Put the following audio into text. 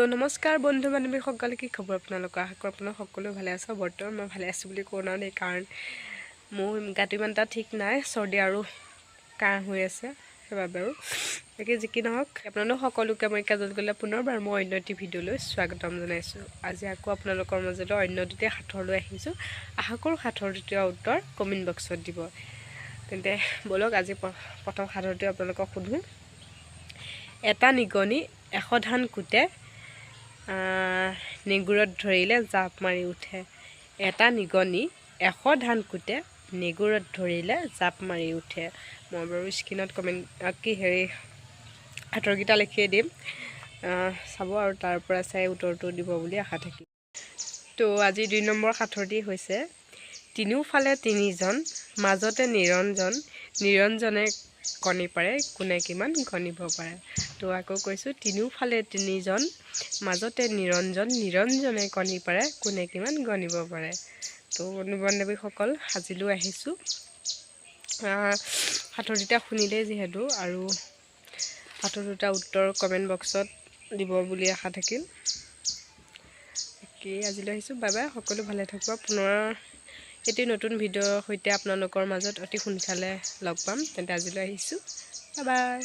নমস্কাৰ বন্ধু বান্ধৱীসকল, কি খবৰ আপোনালোকৰ? আশা কৰোঁ আপোনালোক সকলো ভালে আছে। বৰ্তমান মই ভালে আছোঁ বুলি ক'ব নোৱাৰোঁ দেই, কাৰণ মোৰ গাটো ইমান এটা ঠিক নাই, চৰ্দি আৰু কাহ হৈ আছে, সেইবাবে। আৰু বাকী যি কি নহওক, আপোনালোক সকলোকে মই কাজল গ'লে পুনৰবাৰ মই অন্য এটি ভিডিঅ'লৈ স্বাগতম জনাইছোঁ। আজি আকৌ আপোনালোকৰ মাজলৈ অন্য দুটি সাঁথৰ লৈ আহিছোঁ। আশা কৰোঁ সাঁথৰ দুটিৰ উত্তৰ কমেণ্ট বক্সত দিব। তেন্তে ব'লক, আজি প্ৰথম সাঁথৰটোৱে আপোনালোকক সোধোঁ। এটা নিগনি 100 ধান কুটে, নেগুৰত ধৰিলে জাপ মাৰি উঠে। এটা নিগনি 100 ধান কুটে, নেগুৰত ধৰিলে জাপ মাৰি উঠে। মই বাৰু স্ক্ৰীণত কমেণ্ট কি হেৰি সাঁথৰকেইটা লিখিয়ে দিম, চাব আৰু তাৰ পৰা চাই উত্তৰটো দিব বুলি আশা থাকিল। তো আজি 2 নম্বৰ সাঁথৰটি হৈছে, তিনিওফালে তিনিজন, মাজতে নিৰঞ্জন, নিৰঞ্জনে কণী পাৰে, কোনে কিমান গণিব পাৰে? তো আকৌ কৈছোঁ, তিনিওফালে তিনিজন, মাজতে নিৰঞ্জন, নিৰঞ্জনে কণী পাৰে, কোনে কিমান গণিব পাৰে? তো বন্ধু বান্ধৱীসকল, আজিলৈ আহিছোঁ। সাঁথৰ দুটা শুনিলেই যিহেতু, আৰু সাঁথৰ দুটা উত্তৰ কমেণ্ট বক্সত দিব বুলি আশা থাকিল। বাকী আজিলৈ আহিছোঁ, বাই বাই। সকলো ভালে থাকিব। পুনৰ এটি নতুন ভিডিঅ'ৰ সৈতে আপোনালোকৰ মাজত অতি সোনকালে লগ পাম। তেন্তে আজিলৈ আহিছোঁ, বাই বাই।